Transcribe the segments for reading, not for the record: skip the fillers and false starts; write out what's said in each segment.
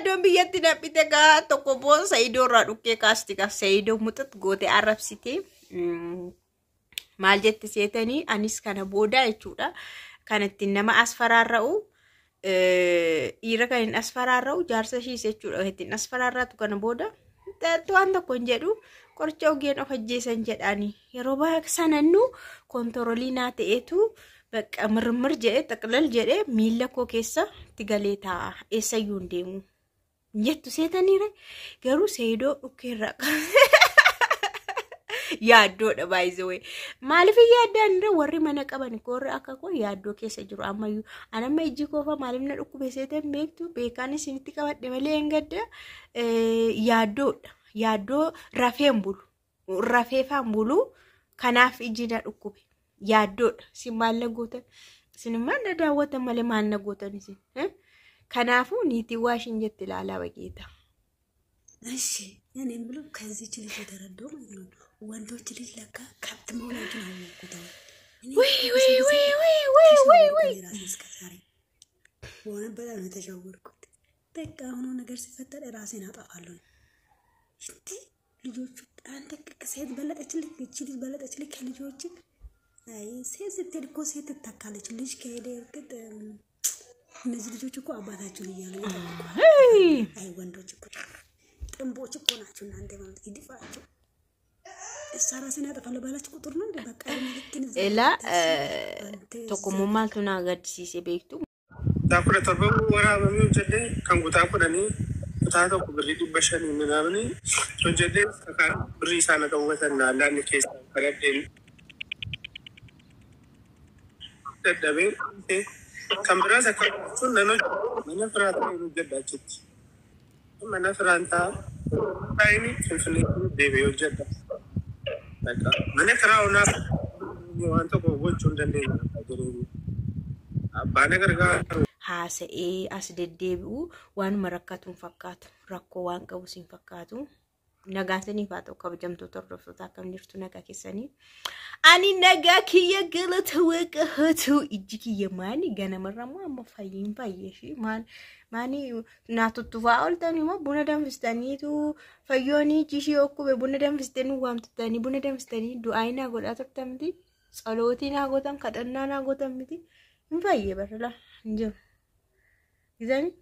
Yaaddoon biyyatti nam'ite gaa tokko immoo Sa'idoo irraa dhukkee kaasti gaa Sa'idoo muxat goote arrabsite. Maal jette seetanii anis kana booda jechuudha. Kan ittiin nama asfaraarra'u dhiira kan hin asfaraarra'u jaarsa ishiis jechuudha. Kan ittiin asfaraarraatu kana booda waan tokko hin jedhu qoricha ogeen of ajjeesan jedhaani. Yeroo baay'ee sanannu kontorolii naa ta'eetu bakka mirmir jedhee xaqlal jedhee miila koo keessa itti galee taa'a. Eessayyuu hin deemu. Jettu seetaniire garuu Sa'idoo dhukkeerraa yaaddoodha baay'isawee. Maaliif yaaddaan irra warri mana qaban warri akka koo yaaddoo keessa jiru ammayyuu. An amma ijji koofa maaliif na dhukkube seetan beektu beekaan isinitti qabadhe malee hin gadda yaaddoodha. Yaaddoo rafeen bulu. Rafeefaan bulu kanaaf ijji na dhukkube. Yaaddoodha. Isin maal na gootan? Isin maal na daawwatan malee maal na gootan isin? Kanaafuu niitii waa ishiin jette ilaalaa bageeta. እሺ እኔ የምለው ከዚች ልጅ የተረዳው ማለት ነው፣ ወንዶች ልጅ ለካ ከብት መሆናቸውን አወቅኩት። አሁን እኔ ውይ እኮ ውይ ብዙ ጊዜ ውይ ውይ ውይ ውይ ተሸወርኩ። ውይ እኔ ራሴ እስከ ዛሬ በሆነ በጣም ነው የተሸወርኩት። በቃ አሁኑ ነገር ሲፈጠር ራሴን አጠፋለሁ። እንዲ ልጆቹ አንተ ሴት በለጠችልህ፣ እቺ ልጅ በለጠችልህ ከልጆች። አይ ሴት ስትሄድ እኮ ሴት ትተካለች። ልጅ ከሄደ እርግጥ እነዚህ ልጆች እኮ አባታቸውን እያሉ ይጠብቋል። አይ ወንዶች እኮ ጥንቦች እኮ ናቸው እናንተ ማለት ይድፋቸው። እሷ ራሴን ያጠፋለሁ ባላች ቁጥር ነው እንደ በቃ ልክን እዛ Ilaa ስታስብ አንተ እዛ tokkommoo maaltu na gaddisiise beektu? Kutaa 17 waraabamee hojjedhee kan kutaa 10 kutaa tokko birrii 500 ምናምን hojjedhee birrii isaan dhawwatan naallaan keessaa kadhadheen dadhabee kan biraas akka sun nan hojjedha mana firaa ta'ee hojjedha achitti. Mana firaan ta'a taa'ini Finfinneetti deebi'ee hojjedha. Mana kiraa onaa waan tokko gochuu hin dandeenye jireenya. Abbaan na gargaaru. Haasa'ee as deddeebi'u waanuma rakkatu hin fakkaatu. Rakkoo waan qabus hin fakkaatu. Nagaan siniif haa ta'u kabajamtoota hordoftoota akkam jirtu nagaa keessanii. Ani nagaa kiyya galata waaqa haa ta'u ijji kiyya maani ganamarra immoo amma fayyiin fayyee maal maani naa tuttufaa ooltan immoo buna danfistaniitu fayyoon ijji ishee okkube buna danfistee nu waamtutanii buna danfistanii du'aa naa godhaa turtan miti tsalootii naa gootan kadhannaa naa gootan miti hin fayyee barra hin jiru. Gizani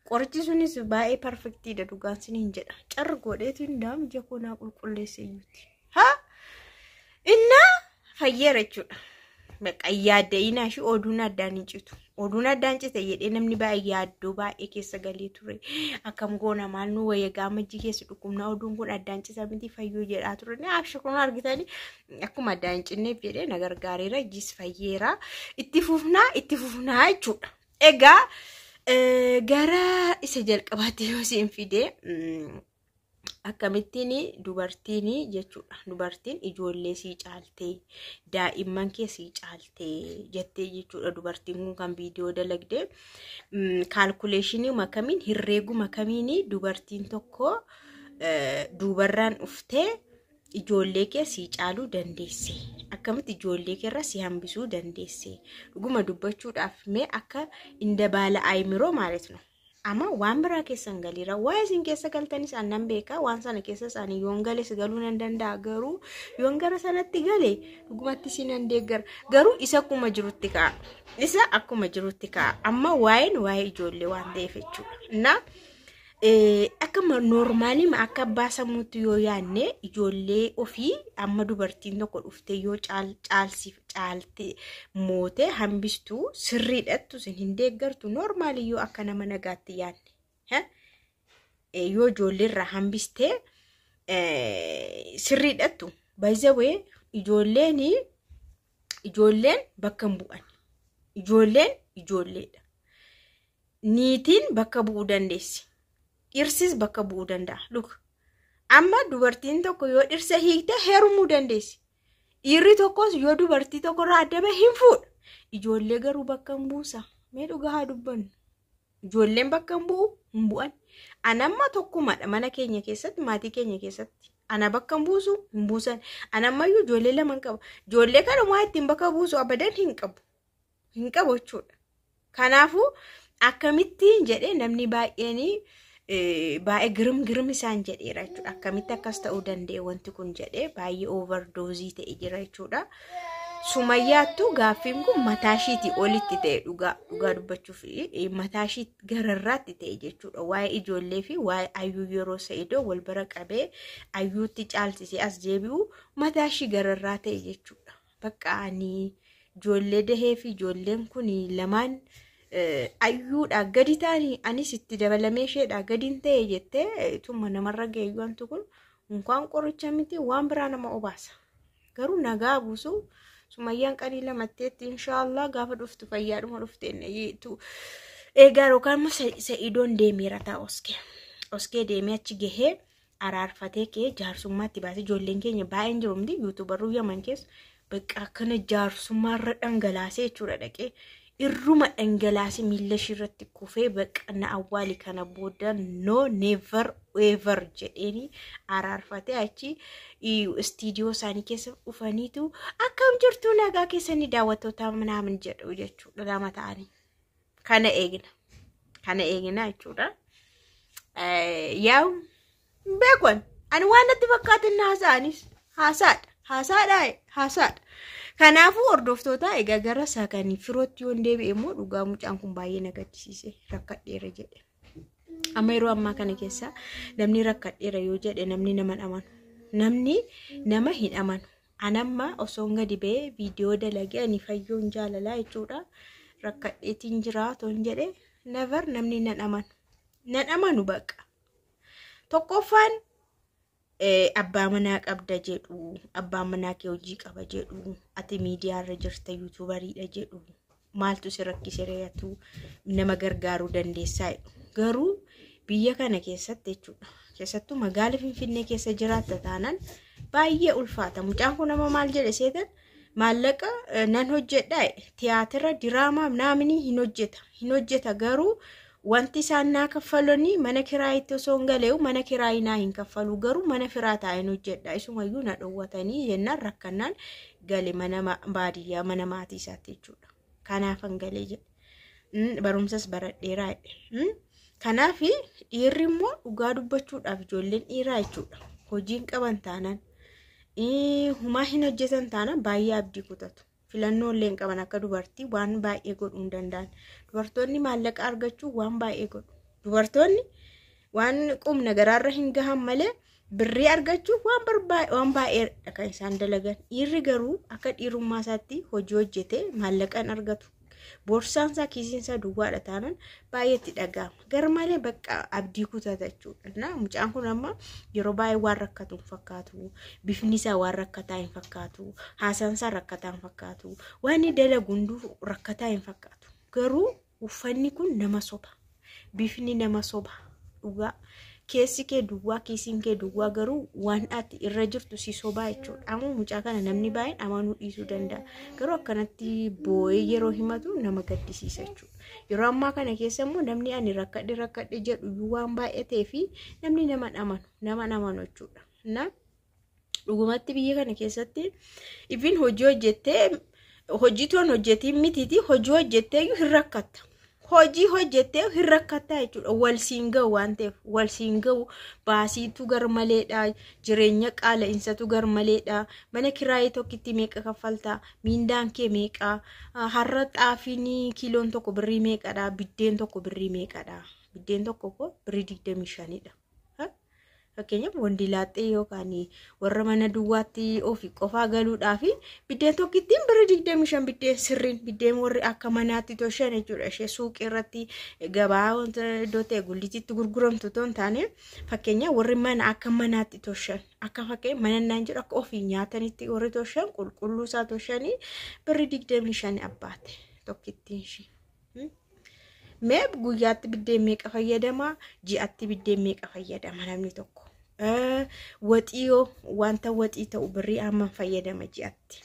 qorichi sunis baay'ee perfektiidha dhugaan siniin jedha. Carri godheetu hin daamu ija koo naa qulqulleesse iyyuuti. Haa innaa fayyeera jechuudha. Bakka yaadda'inaa ishee oduun addaan hin citu. Oduun addaan cite jedhee namni baay'ee yaaddoo baay'ee keessa galee ture. Akkam goona maal nu wayya gaama ijji keessa dhukkubnaa oduun kun addaan cita miti fayyoo jedhaa ture. Abshir kun argitanii akkuma addaan hin cinneef jedhee na gargaareera ijjis fayyeera. Itti fufnaa itti fufnaa jechuudha. Egaa gara isa jalqabaatti yoo isin fide akkamittiin dubartiin jechuudha. Dubartiin ijoollee sii caaltee daa'imman kee sii caaltee jettee jechuudha. Dubartiin kun kan viidiyoo dalagde kaalkuleeshinii makamiin herreeguma kamiin dubartiin tokko duubarraan dhuftee ijoollee kee sii caaluu dandeesse. Akkamitti ijoollee kee irra si hambisuu dandeesse. Dhuguma dubbachuudhaaf mee akka inda baala ayimiroo ማለት ነው. Amma waan biraa keessan galiira. Waa isin keessa galtanis annan beeka. Waan sana keessa isaanii yoon gales galuu nan danda'a. Garuu yoon gara sanatti gale dhugumatti isin nan deeggara. Garuu isa akkuma jirutti ka'a. Isa akkuma jirutti ka'a. Amma waa'een waa'ee ijoollee waan ta'eef jechuudha. Innaa akka noormaalii akka abbaa sammuutti yoo yaadne ijoollee ofii amma dubartiin tokko dhuftee yoo caalsiif caalte mootee hambistuu sirriidhattu isin hin deeggartu noormaalii yoo akka nama nagaatti yaadne yoo ijoollee irraa hambistee sirriidhattu baay'ee ijoolleen ijoolleen bakka hin bu'an ijoolleen ijoolleedha niitiin bakka bu'uu dandeessi. Dhirsis bakka bu'uu danda'a. Look amma dubartiin tokko yoo dhirsa hiikte heerumuu dandeessi. Dhiirri tokkos yoo dubartii tokkorraa adda bahe hin fuudha. Ijoollee garuu bakka hin buusa. Mee dhugaa haa dubbannu. Ijoolleen bakka hin bu'u hin bu'an. Ana amma tokkumadha mana keenya keessatti maatii keenya keessatti. Ana bakka hin buusu hin buusan. Ana ammayyuu ijoollee lama hin qaba. Ijoollee kana waa ittiin bakka buusu abadan hin qabu. Hin qabu jechuudha. Kanaafuu Akkamittiin jedhee namni baay'een baay'ee girim girim isaan jedheera jechuudha. Akkamitti akkas ta'uu danda'e wanti kun jedhee baay'ee overdoozii ta'e jira jechuudha. Sumayyaattu gaaffiin kun mataa ishiitii olitti ta'e dhugaa dhugaa dubbachuuf mataa ishii gararraatti ta'e jechuudha. Waa'ee ijoollee fi waa'ee ayyuu yeroo Sa'idoo wal bira qabee ayyuutti caalchisee as deebi'u mataa ishii gararraa ta'e jechuudha. Bakka ani ijoollee dahee fi ijoolleen kun lamaan ayyuudhaa gadi ta'anii anis itti dabalamee isheedhaa gadi hin ta'e jettee tuma namarra ga'e wanti kun unkaan qoricha miti waan biraa nama obaasa. Garuu nagaa buusu Sumayyaan qanii lamatteetti inshaallah gaafa dhuftu fayyaadhuma dhufteen eegaa yookaan immoo Sa'idoon deemeera ta'a oskee. Oskee deemee achi gahee araarfatee kee jaarsummaatti baasee ijoolleen keenya baay'een jiru miti yuutuubarruu Yaman keessa bakka akkana jaarsummaarra dhangalaasee jechuudha dhaqee irruma dhangalaasee miila ishiirratti kufee bakka na awwaali kana booda no never ever jedheeni araarfatee achi istiidiyoo isaanii keessa dhufaniitu akkam jirtu nagaa keessanii daawwattoota minaamin jedhu jechuudha lama ta'anii. Kana eegna. Kana eegna jechuudha. Yaa'u beekon ani waan natti fakkaatin haasa'anis haasaadha. Haasaadha haasaadha. Kanaafuu hordoftoota egaa gara sakanii firootti yoon deebi'e immoo dhugaa mucaan kun baay'ee na gaddisiise rakkadheera jedhe. Amma yeroo ammaa kana keessa namni rakkadheera yoo jedhe namni nama hin amanu. Namni nama hin amanu. Anamma osoo gadi ba'ee viidiyoo dalagee ani fayyoon jaalalaa jechuudha. Rakkadheetiin jira toon jedhe never namni nan amanu. Nan amanu baqa. Tokkoffaan abbaa manaa qabda jedhu, abbaan manaa kee hojii qaba jedhu, ati miidiyaarra jirta yuutuubariidha jedhu, maaltu si rakkise re'atu nama gargaaruu dandeessaa jedhu. Garuu biyya kana keessatti jechuudha. Keessattuu magaala Finfinnee keessa jiraatta taanaan baay'ee ulfaata. Mucaan kun nama maal jedhe seetan maallaqa nan hojjedha tiyaatira diraamaa naamni hin hojjeta. Hin hojjeta garuu wanti isaan naa kaffalanii mana kiraayitti osoo hin galeewu mana kiraayii naa hin kaffalu garuu mana firaa taa'een hojjedha. Isumayyuu na dhowwatanii jennaan rakkannaan gale mana baadiyyaa mana maatii isaatti jechuudha. Kanaafan galee jedhe. Barumsas baradheeraa jedhe. Kanaaf dhiirri immoo dhugaa dubbachuudhaaf ijoolleen dhiiraa jechuudha. Hojiin qaban taanaan humaa hin hojjetan taanaan baay'ee abdii kutatu. Filannoo illee hin qaban akka dubartii waan baay'ee godhuu hin danda'an. Dubartoonni maallaqa argachuu waan baay'ee godhu. Dubartoonni waan qubna garaarra hin gahan malee birrii argachuu waan baay'eedha kan isaan dalagan. Dhiirri garuu akka dhiirummaa isaatti hojii hojjetee maallaqa hin argatu. Borsaan isaa kiisiin isaa duwwaadha taanaan baay'ee itti dhaga'ama. Gar malee bakka abdii kutata jechuudha. Mucaan kun amma yeroo baay'ee waan rakkatu hin fakkaatu. Bifni isaa waan rakkataa hin fakkaatu. Haasaan isaa rakkataa hin fakkaatu. Waan inni dalagu hunduu rakkataa hin fakkaatu. Garuu uffanni kun nama soba. Bifni nama soba. Dhugaa. Keessi kee duwwaa kiisiin kee duwwaa garuu waan ati irra jirtu si sobaa jechuudha. Amma mucaa kana namni baay'een amanuu dhiisuu danda'a. Garuu akkanatti boo'ee yeroo himatu nama gaddisiisa jechuudha. Yeroo ammaa kana keessa immoo namni ani rakkadhe rakkadhe jedhu iyyuu waan baay'atee fi namni nama amanu nama amanu jechuudha. Na dhugumatti biyya kana keessatti ifin hojii hojjettee hojii toon hojjetiin mitiiti hojii hojjettee iyyuu hin rakkatta. Hojii hojjettee hin rakkataa jechuudha. Wal siin ga'u waan ta'eef wal siin ga'u baasiitu gar maleedha. Jireenya qaala'insatu gar maleedha. Mana kiraayii tokkitti meeqa kaffaltaa? Miindaan kee meeqa? Har'a xaafiin kiiloon tokko birrii meeqadha? Biddeen tokko birrii meeqadha? Biddeen tokko koo birrii 25dha. Fakkeenyaaf wandi laaxxee yookaan warra mana duwwaatti ofii qofaa galuudhaaf biddeen tokkittiin birrii 25 biddeen sirriin biddeen warri akka manaatti toshan jechuudha. Ishee suuqii irratti gabaa wanta iddoo ta'e gullitiitti gurguramtu otoo hin taane fakkeenyaaf warri mana akka manaatti toshan akka fakkeenya mana naan jedhu akka ofii nyaatanitti warri toshan qulqulluu isaa toshanii birrii 25 abbaate tokkittiin ishee. Mee guyyaatti biddeen meeqa fayyadama? Ji'atti biddeen meeqa fayyadama namni tokko? Waxii yoo wanta waxii ta'u birrii hammam fayyadama ji'atti?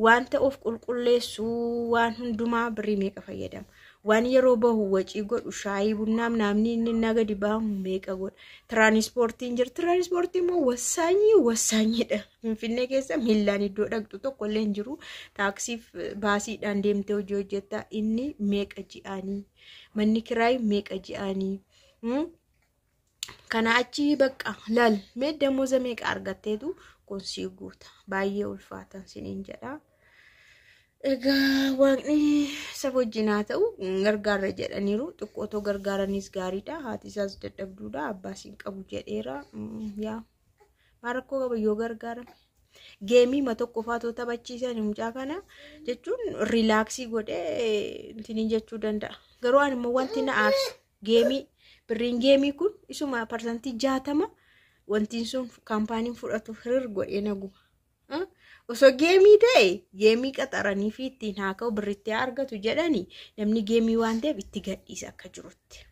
Wanta of qulqulleessu waan hundumaa birrii meeqa fayyadama? Waan yeroo bahu wacii godhu shaayii bunnaam naamni inni na gadi baamu meeqa godha. Tiraanispoortiin jira. Tiraanispoortiin immoo wasaanyii wasaanyiidha. Finfinnee keessa miillaan iddoo dhaqxu tokko illee hin jiru. Taaksiif baasiidhaan deemtee hojii hojjetta. Inni meeqa ji'aanii? Manni kiraayi meeqa ji'aanii? Kana achi bakka laal mee damooza meeqa argatteetu kun sii guuta. Baay'ee ulfaatan siniin jedha. Egaa waaqni saba wajjin haa ta'u gargaarra jedhaniiru. Xiqqootoo gargaaranis gaariidha. Haati isaas dadhabduudha. Abbaas hin qabu jedheera. Yaa maal rakkoo qaba yoo gargaarame. Geemii ma tokko faatoo taphachiisan mucaa kana jechuun riilaaksii godhee ittiin jechuu danda'a. Garuu ani immoo wanti na aarsu geemii birriin geemii kun isuma 60% wantiin sun kaampaaniin fudhatu hirir godhee na guba. Osoo geemii ta'e geemii qaxaranii fi ittiin haa ka'u birritti haa argatu jedhanii namni geemii waan ta'eef itti gadhiisa akka jirutti.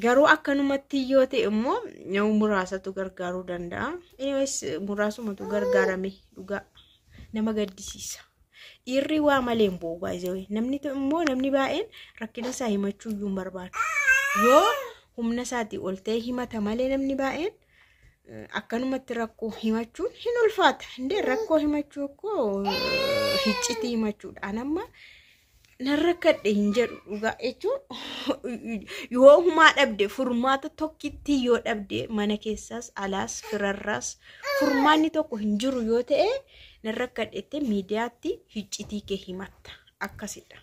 Garuu akkanumatti yoo ta'e immoo nama muraasatu gargaaruu danda'a. Anyways muraasumatu gargaarame dhugaa nama gaddisiisa. Dhiirri waa malee hin boo'u baay'ee. Namni immoo namni baay'een rakkina isaa himachuu iyyuu hin barbaadu. Yoo humna isaatii ol ta'e himata malee namni baay'een akkanumatti rakkoo himachuun hin ulfaata. Indee rakkoo himachuu akkoo hiccitii himachuudha. An amma nan rakkadhe hin jedhu dhugaa jechuun yoo humaa dhabde furmaata tokkitti yoo dhabde mana keessaas alaas firarraas furmaanni tokko hin jiru yoo ta'e nan rakkadhe jettee miidiyaatti hiccitii kee himatta akkasidha.